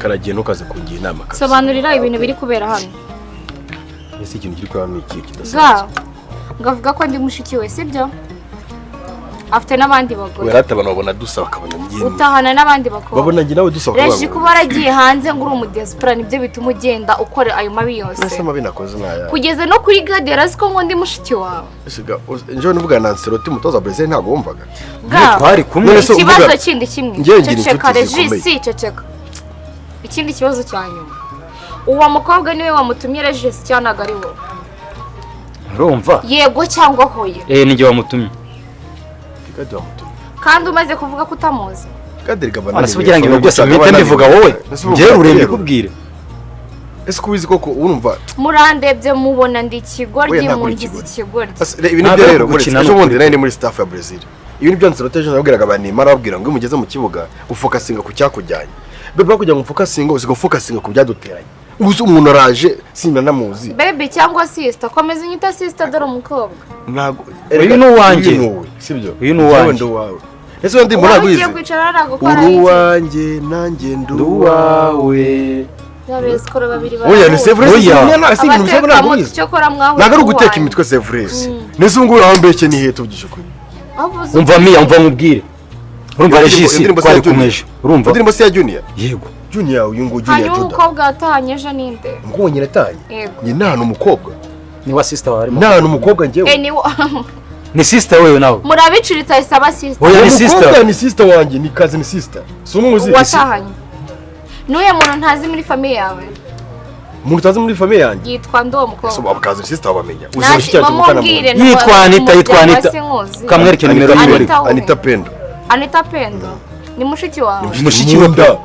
S1: karagiye, ntukaze kungira inama kabisa.
S4: Sobanurira ibintu biri kubera hano.
S1: Ese ikintu kiri kubera ni ikihe
S4: Ga
S1: kidasanzwe?
S4: Ngavuga ko ndi mushiki we, sibyo? Afite n'abandi bagore.
S1: Werata abantu babona dusa bakabona njye
S4: Utahana n'abandi bakobwa.
S1: Babona njye nawe dusa
S4: Reji,
S1: bakavuga ngo
S4: kuba waragiye hanze ngo uri umudiyasipora nibyo bituma ugenda ukora ayo mabi yose?
S1: Ese amabi nakoze naya?
S4: Kugeza no kuri gade yarazi ko ngo ndi mushiki wawe.
S1: Njyewe nivuga na Ancelotti, umutoza wa Brazil, ntabwo wumvaga.
S4: Ga
S5: Twari kumwe.
S1: None se
S4: ikibazo kindi kimwe.
S1: Njyewe ngira
S4: Ceceka.
S1: inshuti zikomeye.
S4: Regisi, ceceka. Ikindi kibazo cya nyuma, uwo mukobwa niwe wamutumye, Regisi, cyangwa ntabwo ari wowe?
S5: Urumva?
S4: Yego cyangwa hoya.
S5: Eh, ninjye wamutumye.
S1: Gade wamutumye?
S4: Kandi umaze kuvuga ko utamuzi.
S1: Gade rigaba.
S5: None se ugira ngo ibintu byose mpite mbivuga wowe? Njyewe urembye kubwire.
S1: Ese ko ubizi koko, urumva?
S4: Murandebye mubona ndi ikigoryi?
S1: Oya, ntabwo uri
S4: Mungize
S1: ikigoryi.
S4: ikigoryi.
S1: Ibi nibyo
S5: Ntabwo
S1: rero
S5: ari ugukina,
S1: ejo
S5: ni
S1: bundi
S5: ukuri.
S1: nari ndi muri staff ya Brazil. Ibi nibyo Ancelotti ejo nabwiraga ba Neymar, ababwira ngo iyo mugeze mu kibuga ufocusinga ku cyakujyanye, bebe, kugira ngo ufocusinga, usiga ufocusinga ku byaduteranye. Uzi umuntu araje sinanamuzi.
S4: Baby cyangwa sister, komeza unyita sister, dore umukobwa.
S1: Ntabwo.
S5: Uyu ni uwanjye.
S1: Uyu ni uwe, sibyo?
S5: Uyu ni uwanjye.
S1: Njyewe ndi uwawe. Ese wenda mbona
S4: Waba ugiye
S1: wize
S4: kwicara hariya gukora
S1: uri
S4: iki?
S1: uwanjye, nanjye ndi uwawe.
S4: Abesikoro babiri.
S1: Oya, ni c'est vrai.
S5: Oya.
S1: Si ibintu bisaba, ntabwo ubizi.
S4: Cyokora mwahuye.
S1: Ntabwo ari uguteka imitwe, c'est vrai. Nese ubu ngubu aho mbeshye ni hehe? Tuvugishe ukuri.
S5: Umva Miya, umva nkubwire. Urumva Regisi,
S1: Indirimbo se ya
S5: twari kumwe
S1: Junior?
S5: ejo, urumva?
S1: Indirimbo se ya Junior?
S5: Yego.
S1: Junior uyu nguyu, Junior
S4: Hanyuma
S1: Juda.
S4: umukobwa watahanye ejo ninde?
S1: Umukobwa nyine atanye?
S4: Yego.
S1: Njye nta hantu umukobwa.
S5: Ni wa sister wawe arimo.
S1: Nta hantu umukobwa njyewe.
S4: Eh, ni
S5: Ni sister wewe nawe.
S4: Murabicuritse, ahise aba sister.
S5: Oya, ni
S1: Umukobwa
S5: sister.
S1: ni sister wanjye, ni cousin sister, si umuzi?
S4: Watahanye n'uyu muntu ntazi muri famille yawe?
S1: Umuntu utazi muri famille yanjye?
S4: Yitwa ndi uwo
S1: Ese
S4: mukobwa?
S1: ubu cousin sister wabamenya, uzi
S4: Nanjye
S1: mushiki wanjye muvukana mu
S4: bamubwire.
S5: Yitwa Anita, yitwa Anita.
S4: Sinkuzi.
S5: Kamwereke nimero
S1: Anita
S5: yiwe.
S1: Pendo.
S4: Anita we.
S1: Anita Pendo.
S4: Anita Pendo ni mushiki wawe?
S5: Mushiki we.
S1: Nkunda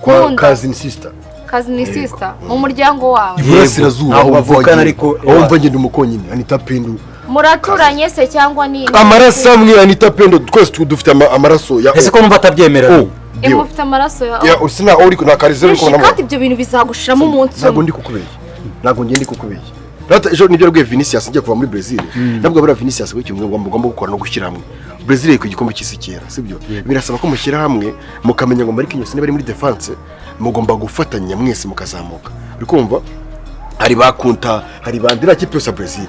S1: kwa
S4: Nkunda.
S1: cousin sister.
S4: Cousin sister mu muryango wawe?
S1: Iburasirazuba.
S5: Ntaho bavukana ariko.
S1: Aho mva ngenda umukonyine, Anita Pendo.
S4: Muraturanye se cyangwa ni
S1: Amaraso amwe, Anita Pendo, twese dufite amaraso ya
S5: Ese ko numva atabyemera?
S1: O.
S4: Eh, mufite amaraso ya
S1: Ya usina uri na karizero
S4: Reji,
S1: ko
S4: kandi
S1: namwe.
S4: ibyo bintu bizagushiramo umunsi
S1: Ntabwo
S4: umwe.
S1: ndi kukubeshya, ntabwo ngiye ndi kukubeshya. Rata ejo nibyo rwe Vinicius ngiye kuva muri Brazil. Nabwo buriya Vinicius we kimwe ngo mugomba gukora no gushyira hamwe. Brazil iri ku gikombe cy'isi kera, sibyo? Birasaba ko mushyira hamwe, mukamenya ngo Marquinhos niba ari muri defense mugomba gufatanya mwese mukazamuka. Uri kumva? Hari ba Kunta, hari ba Ndira, kipe yose ya Brazil.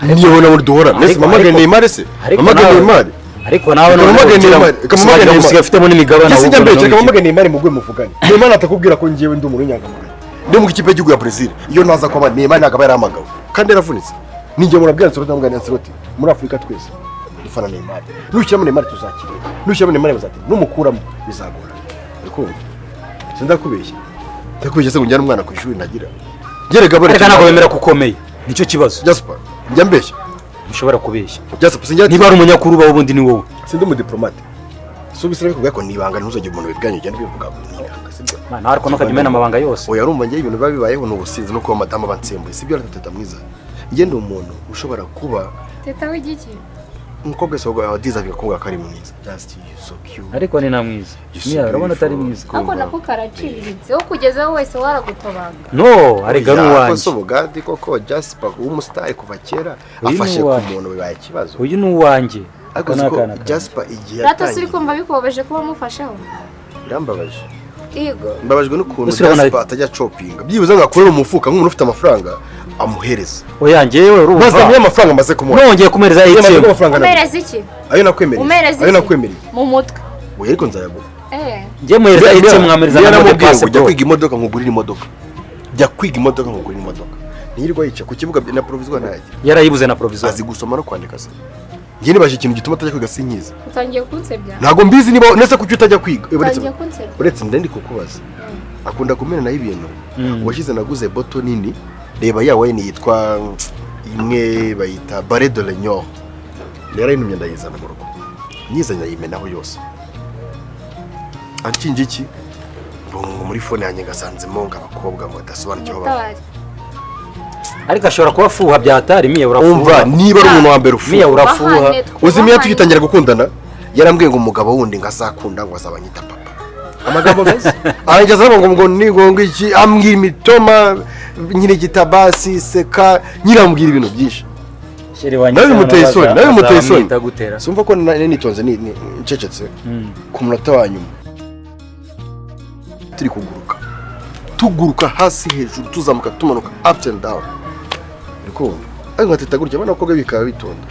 S1: Niyo nabo duhora. Mwese mamage Neymar se.
S5: Ariko
S1: Mamage Neymar.
S5: Ariko nawe
S1: Reka
S5: none
S1: mamage
S5: ugira ngo
S1: Neymar, reka mamage
S5: usigaye
S1: Neymar.
S5: usigaye afitemo n'imigabane.
S1: Ese njya
S5: Ahubwo
S1: mbere
S5: noneho
S1: reka mamage Neymar mugwe muvugane. Neymar atakubwira ko njyewe ndi umuntu w'inyangamugayo. Ndi mu ikipe y'igihugu ya Brazil. Iyo naza kuba Neymar ntabwo aba yarahamagawe. Kandi yaravunitse. Ninjye murabwira Ancelotti, ndamubwira Ancelotti, muri Afurika twese dufana Neymar. Nushyiramo Neymar tuzakira. Nushyiramo Neymar bazatira. Numukuramo bizagora. Uri kumva? Sindakubeshya. Ndakubeshya se ngo njyane umwana ku ishuri nagira. Gerega bare.
S5: Ariko ntabwo bemera ko ukomeye, nicyo kibazo.
S1: Jasper, njya mbeshya?
S5: Ntushobora kubeshya.
S1: Jasper, sinjya
S5: Niba ari umunyakuru ubaho ubundi ni wowe.
S1: Sindi umudiplomate. Si ubisira bikubwira ko ni ibanga, ntuzagire umuntu wibwanya ugenda ubivuga, ni ibanga, sibyo?
S5: Nawe ariko ntukajya umena amabanga yose.
S1: Oya, urumva njye ibintu biba bibayeho ni ubusinzi no kuba madamu abansembuye, sibyo? Teta mwiza, njye ndi umuntu ushobora kuba
S4: Teta w'igiki?
S1: Umukobwa wese wawe deserve kuvuga ko ari mwiza. Just you so cute.
S5: Ariko ni na mwiza.
S1: You so
S5: Miya, urabona atari
S1: beautiful.
S5: mwiza?
S4: Ariko nako karaciriritse, wo kugezaho wese waragutobanga.
S5: No, arega ni
S1: Oya,
S5: uwanjye.
S1: ko ubugadi koko Jasper w'umusitari kuva kera
S5: Uyu ni
S1: afashe ku
S5: uwanjye.
S1: muntu bibaye ikibazo.
S5: Uyu ni uwanjye.
S1: Ariko
S5: Aka ni
S1: siko
S5: akana kanjye.
S1: Jasper igihe
S4: Rata, suri
S1: yatangiye
S4: kumva bikubabaje kuba mufasheho?
S1: Birambabaje.
S4: Yego.
S1: Mbabajwe n'ukuntu
S5: Ese urabona
S1: Jasper atajya shoppinga byibuze ngo akorere umufuka nk'umuntu ufite amafaranga amuhereza.
S5: Oya, njyewe urumva.
S1: Maze niyo amafaranga amaze kumuha.
S5: Nongeye kumuhereza
S1: Iyo amaze
S5: ATM.
S1: kumuha amafaranga
S4: Umereza iki?
S1: Ayo nakwemereye.
S4: Umereza
S1: Ayo
S4: iki?
S1: nakwemereye.
S4: Mu mutwe?
S1: Oya, ariko nzayaguha.
S4: Eh.
S5: Njye muhereza ATM, mwampereza
S1: Niyo
S5: na mode
S1: namubwiye
S5: passe
S1: ngo jya
S5: bro.
S1: kwiga imodoka nkugurire imodoka, jya kwiga imodoka nkugurire imodoka, ntiyirirwa yica ku kibuga na provisoire ntayagira.
S5: Yarayibuze na provisoire.
S1: Azi gusoma no kwandika se? Njye nibaje ikintu gituma atajya kwiga sinkizi.
S2: Utangiye kunsebya.
S1: Ntabwo mbizi niba nese kuki utajya kwiga. Uretse
S2: Utangiye kunsebya.
S1: uretse ndende kukubaza, akunda kumena nayo ibintu. Uwashyize naguze bottle nini, reba ya wine yitwa imwe bayita Bare de Legnon, rero ayintumye ndayizana mu rugo, nyizanye ayimenaho yose. Anshinja iki? Ngo muri phone yanjye ngasanzemo ngo abakobwa ngo badasobanukiwe aho bava.
S4: Mutabari.
S5: Ariko ashobora kuba afuha byatari. Miya, urafuha.
S1: Umva, niba ari umuntu wa mbere ufuha,
S5: Miya, urafuha.
S4: Twubahane,
S1: uzi Miya,
S4: twubahane.
S1: tugitangira gukundana yarambwiye ngo umugabo wundi ngo azakunda ngo azabanyita papa, amagambo meza arangeza aravuga ngo ni ngo iki, ambwira imitoma nyine, gitabasi seka nyine, ambwira ibintu byinshi.
S5: Chéri wanjye,
S1: Nawe bimuteye isoni, nawe bimuteye isoni.
S5: Azamwita gutera.
S1: Sumva ko nitonze, ncecetse ku munota wa nyuma, turi kuguruka, tuguruka hasi hejuru, tuzamuka tumanuka, ups and down, uri kumva? Ariko nkateta gutya abana bakobwa bikaba bitonda.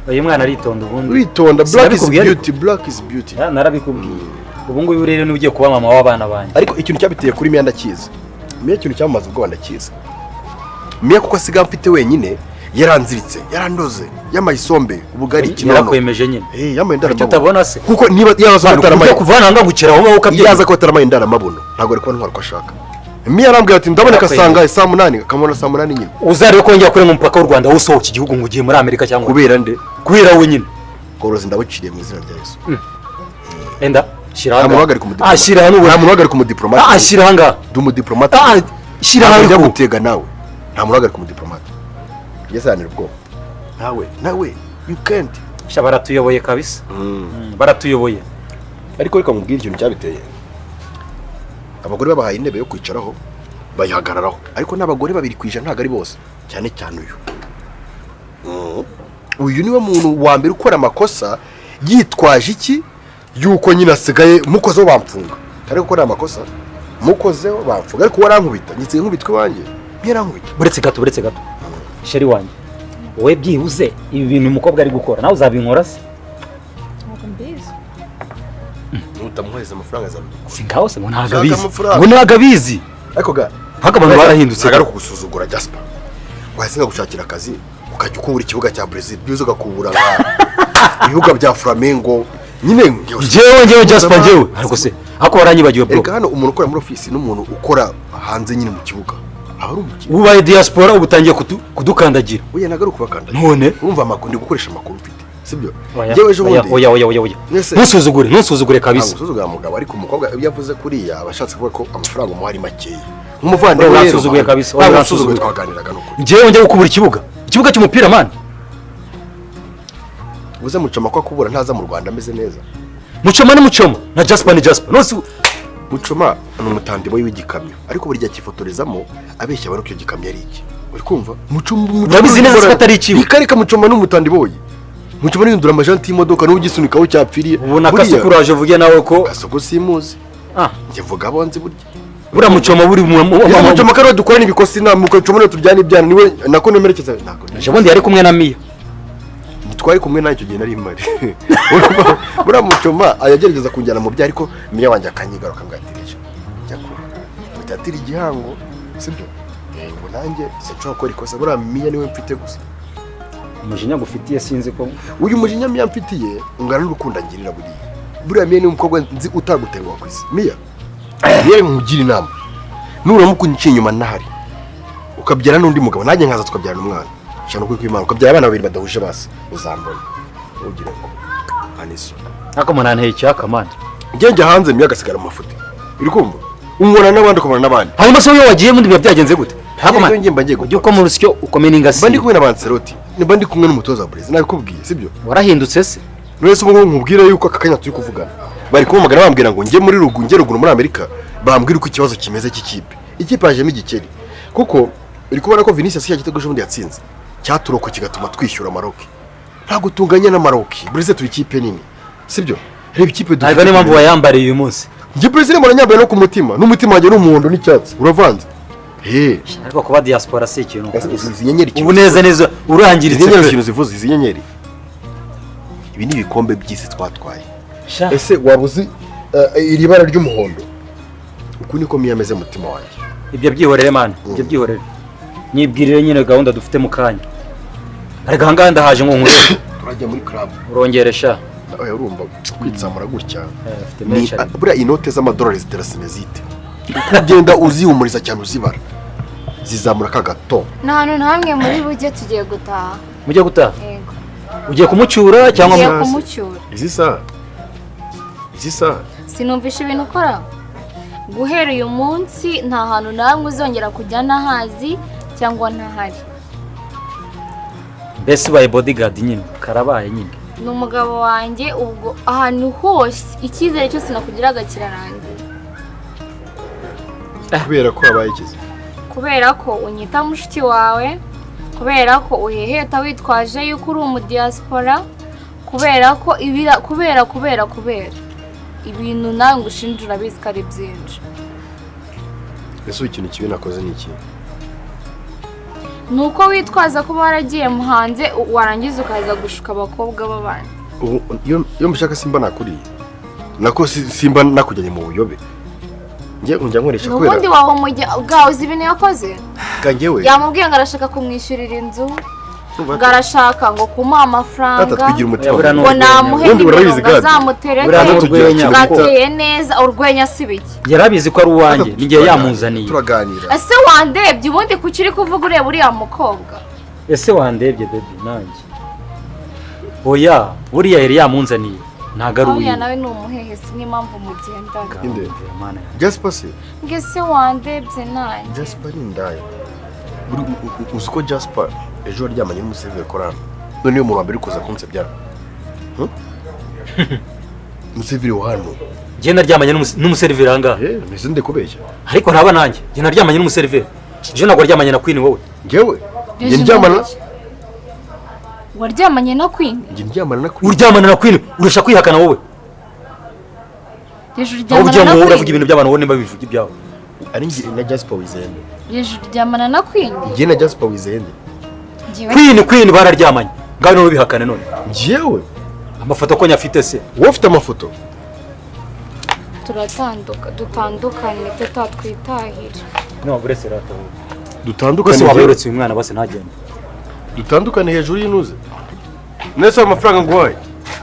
S5: Uyu mwana aritonda ubundi.
S1: Witonda, black is
S5: Sinabikubwiye ariko.
S1: beauty, black is beauty.
S5: Ya, narabikubwiye. Ubu ngubu rero niba ugiye kuba mama w'abana banjye.
S1: Ariko ikintu cyabiteye kuri Miya ndakizi. Miya, ikintu cyamaze ubwoba ndakizi. Miya kuko asigaye amfite wenyine, yaranziritse, yarandoze, yamaye isombe, ubugari, ikinono.
S5: Yarakwemeje nyine.
S1: Eh, yamaye
S5: Icyo
S1: indaramabuno.
S5: utabona se?
S1: Kuko niba yaza ko ataramaye
S5: Kuva hano ngaho gukira aho ngaho
S1: iyo
S5: ukabyemera.
S1: aza ko ataramaye indaramabuno, ntabwo ari kubona intwaro uko ashaka. Miya arambwira ati ndaboneka
S5: Yarakwemeye.
S1: sanga saa 8, akamubona saa 8 nyine.
S5: Uzarebe ko wongera kurenga umupaka w'u Rwanda, usohoka igihugu ngo ugiye muri Amerika cyangwa
S1: Kubera nde?
S5: Kubera wowe nyine.
S1: Uburozi ndabuciriye mu izina rya Yesu.
S5: Enda shyira
S1: Nta muntu
S5: ahangaha.
S1: uhagarika umudiplomate.
S5: Ah, shyira hano
S1: Nta
S5: ubu.
S1: muntu uhagarika umudiplomate.
S5: Ah, shyira ahangaha.
S1: Ndi umudiplomate.
S5: Ah, shyira
S1: Ntabwo njya
S5: ahangaha.
S1: gutega nawe. Nta muntu uhagarika umudiplomate. Ngeze hanira ubwoba nawe, nawe you can't.
S5: Sha, baratuyoboye kabisa. Baratuyoboye.
S1: Ariko reka mubwire ikintu cyabiteye. Abagore babahaye intebe yo kwicaraho bayihagararaho, ariko n'abagore 2% ntabwo ari bose, cyane cyane uyu. Uyu niwe muntu wa mbere ukora amakosa yitwaje iki, yuko nyine asigaye mukozeho bamfunga. Ariko gukora amakosa mukozeho bamfunga, ariko warankubita, ngitse nkubitwe iwanjye, yarankubita.
S5: Buretse gato, buretse gato, chéri wanjye, wowe byibuze ibi bintu umukobwa ari gukora nawe uzabinkora se?
S2: Ntabwo mbizi.
S1: Nutamuhereza amafaranga azabikora.
S5: Si ngaho se ngo ntabwo
S1: Shaka
S5: abizi.
S1: amafaranga.
S5: Ngo ntabwo abizi.
S1: Ariko ga
S5: Ariko abantu barahindutse.
S1: Ntabwo ari ukugusuzugura, Jasper. Wahise gushakira akazi ukajya ukubura ikibuga cya Brazil, byibuze ugakubura nka ibibuga bya Flamengo nyine.
S5: Njyewe Jasper, njyewe ariko se, ariko waranyibagiwe, bro.
S1: Erega hano umuntu ukora muri ofisi n'umuntu ukora hanze nyine mu kibuga aba ari umukino.
S5: Ubaye diaspora ubu utangiye kudukandagira.
S1: Oya, ntabwo ari ukubakandagira.
S5: None?
S1: Urumva amakuru, ndi gukoresha amakuru mfite, sibyo?
S5: Oya,
S1: Njyewe ejo
S5: oya,
S1: bundi
S5: oya, oya, oya, oya.
S1: Mwese-
S5: Ntusuzugure, ntusuzugure
S1: Ntabwo
S5: kabisa.
S1: usuzugura mugabo, ariko umukobwa iyo avuze kuriya aba ashatse kuvuga ko amafaranga umuha ari makeya nk'umuvandimwe.
S5: Oya,
S1: Rero
S5: uransuzuguye kabisa, oya,
S1: ntabwo nsuzuguye,
S5: uransuzuguye.
S1: twaganiraga n'ukuri.
S5: Njyewe njya gukubura ikibuga cy'umupira, man.
S1: Uze Mucoma ko akubura ntaza mu Rwanda ameze neza.
S5: Mucoma ni Mucoma, na Jasper ni Jasper nose.
S1: Mucoma ni umutandiboyi w'igikamyo, ariko buri gihe akifotorezamo abeshya abantu ko icyo gikamyo ari iki. Uri kumva? Mucoma, Mucoma.
S5: Urabizi neza ko atari ikiwe.
S1: Ikareka, Mucoma ni umutandiboyi. Mucoma nihindura amajanti y'imodoka n'ugisunikaho cyapfiriye.
S5: Ubu na
S1: Buriya-
S5: Kasuku uraje uvuge nawe ko
S1: Kasuku simuzi.
S5: Ah.
S1: Njye mvuga abo nzi burya.
S5: Buriya Mucoma buri mu
S1: Ese Mucoma ko ariwe dukorana ibikosi na Mucoma niwe turyana ibyana, niwe nako nemerekeza, ntabwo
S5: Ejo bundi yari kumwe na Miya.
S1: Twari kumwe nawe icyo gihe nari mpari. Buriya Mucoma ayagerageza kunjyana mu byo, ariko Miya wanjye akanyigaruka ngo atireje jya kure mutatira igihango, sibyo? Ubu nanjye sinshobora gukora ikosa, buriya Miya niwe mfite gusa.
S5: Umujinya gufitiye sinzi ko
S1: Uyu mujinya Miya mfitiye ungana n'urukundo angirira. Buriya Miya ni umukobwa nzi utagutenguha ku isi. Miya, Miya, nkugira inama: nuramuka unciye inyuma ntahari, ukabyara n'undi mugabo, nanjye nkaza tukabyarana umwana, shana ukuri kw'Imana, ukabyara abana babiri badahuje basi, uzambona ugire ngo aniso.
S5: Ariko umuntu icyaka, man.
S1: Njye njya hanze, Miya agasigara mu mafuti. Uri kumva? Umubona n'abandi, ukabona n'abandi.
S5: Hanyuma se iyo wagiye mundi biba byagenze gute? Ntabwo, man.
S1: Iyo ngiye mba ngiye
S5: Ujye ukoma urusyo, ukome n'ingasi.
S1: Mba ndi kumwe na Ancelotti, mba ndi kumwe n'umutoza wa Brazil, nabikubwiye, sibyo?
S5: Warahindutse se?
S1: None se ubu ngubu nkubwire yuko aka kanya turi kuvugana bari kumpamagara bambwira ngo njye muri rugu, njye ruguru muri Amerika, bambwira uko ikibazo kimeze cy'ikipe. Ikipe yajemo igikeri, kuko uri kubona ko Vinicius ya gitego ejo bundi yatsinze cyaturoko kigatuma twishyura Maroc. Ntabwo tunganya na Maroc. Brazil turi ikipe nini, sibyo? Reba ikipe dufite.
S5: Ntabwo niyo mpamvu wayambariye uyu munsi.
S1: Njye Brazil mbona nyambaye no ku mutima, n'umutima wanjye ni umuhondo n'icyatsi uravanze he.
S5: Ariko kuba diaspora si ikintu.
S1: Izi nyenyeri
S5: Ubu neza neza
S1: izi
S5: urangiritse
S1: nyenyeri
S5: pe.
S1: ikintu zivuze, izi nyenyeri, ibi ni ibikombe by'isi twatwaye.
S5: Sha.
S1: Ese waba uzi iri bara ry'umuhondo uku niko Miya ameze mu mutima wanjye?
S5: Ibyo byihorere, man, ibyo byihorere, nyibwirire nyine gahunda dufite mu kanya. Ariko ahangaha ndahaje ngo nkurebe.
S1: Turajya muri club.
S5: Urongere sha.
S1: Oya, urumva kwitsamura gutya
S5: Afite
S1: ni
S5: menshi ariko.
S1: Buriya inote z'amadolari zitera sinezite. Uko ugenda uzihumuriza cyane, uzibara, zizamura ka gato.
S4: Nta hantu na hamwe muri bujye, tugiye gutaha.
S5: Mujye gutaha?
S4: Yego.
S5: Ugiye kumucyura cyangwa
S4: Ngiye kumucyura.
S1: Izi saha, izi saha.
S4: Sinumvisha ibintu ukora. Guhera uyu munsi nta hantu na hamwe uzongera kujya n'ahazi. cyangwa ntahari.
S5: Mbese ubaye bodyguard nyine, karabaye nyine.
S4: Ni umugabo wanjye, ubwo ahantu hose icyizere cyose nakugiraga kirarangiye.
S1: Kubera ko habaye ikizi?
S4: Kubera ko unyita mushiki wawe, kubera ko uheheta witwaje yuko uri umudiyasipora, kubera ko ibira, kubera kubera kubera ibintu nawe ngo ushinje, urabizi ko ari byinshi.
S1: Ese ubu ikintu kibi nakoze ni iki?
S4: Ni uko witwaza kuba waragiye mu hanze, warangiza ukaza gushuka abakobwa b'abandi.
S1: Ubu iyo mbishaka simba nakuriye nako, simba nakujyanye mu buyobe. Njye njya nkoresha
S4: N'ubundi
S1: kubera
S4: wawe umujya bwawe, uzi ibintu yakoze?
S1: Njyewe
S4: Yamubwiye ngo arashaka kumwishyurira inzu, ngo arashaka ngo kumuha amafaranga,
S1: Data, twigira umutima
S5: Oya, buriya ni
S4: ngo
S5: urwenya.
S4: namuhe
S1: Ubundi
S4: nimero
S1: urabizi,
S4: ngo
S1: Gadi.
S4: azamutereke.
S5: Buriya ni urwenya,
S4: Ngo
S5: kuko
S4: ateye neza, urwenya si biki?
S5: Yarabizi ko ari uwanjye,
S1: Data,
S5: ni njye yamuzaniye.
S1: Turaganira.
S4: Ese wandebye ubundi? Kuki uri kuvuga ureba uriya mukobwa?
S5: Ese wandebye, baby? Nanjye oya, buriya yari yamunzaniye, ntabwo ari
S4: Uriya
S5: uwiwe.
S4: nawe ni umuhehesi, niyo mpamvu mugendana.
S1: Inde?
S5: Mana yanjye.
S1: Jasper se?
S4: Ngo ese wandebye nanjye?
S1: Jasper ni indaya. Uzi ko Jasper ejo waryamanye n'umuseveri korana? None niyo muntu wa mbere uri kuza kunsebya. Umuseveri wa hano.
S5: Njye naryamanye n'umuseriveri aha ngaha?
S1: Eh, mbese ndi kubeshya?
S5: Ariko ntaba nanjye, njye naryamanye n'umuseriveri ejo, ntabwo waryamanye na Queen wowe.
S1: Njyewe njye ndyamana
S4: Waryamanye na Queen?
S1: Njye ndyamana na Queen.
S5: Uryamana na Queen, urashaka kwihakana wowe?
S4: Ejo
S5: Aho ugiye
S4: uryamana
S5: ngo
S4: na
S5: wowe uravuga
S4: Queen?
S5: ibintu by'abantu, wowe nimba bivuga ibyawe.
S1: Ari njye na Jasper wizende.
S4: Ejo uryamana na Queen?
S1: Njye na Jasper wizende.
S4: Njyewe
S5: Queen, Queen bararyamanye, ngaho none bihakane none.
S1: Njyewe
S5: Amafoto ko nyafite se?
S1: Wowe ufite amafoto?
S4: Turatanduka, dutandukane, tutatwitahira.
S5: No, buretse rata wowe.
S1: Dutandukane.
S5: Rwose waba uretse uyu mwana bose ntagende.
S1: Dutandukane hejuru y'intuze nese ayo mafaranga nguhaye.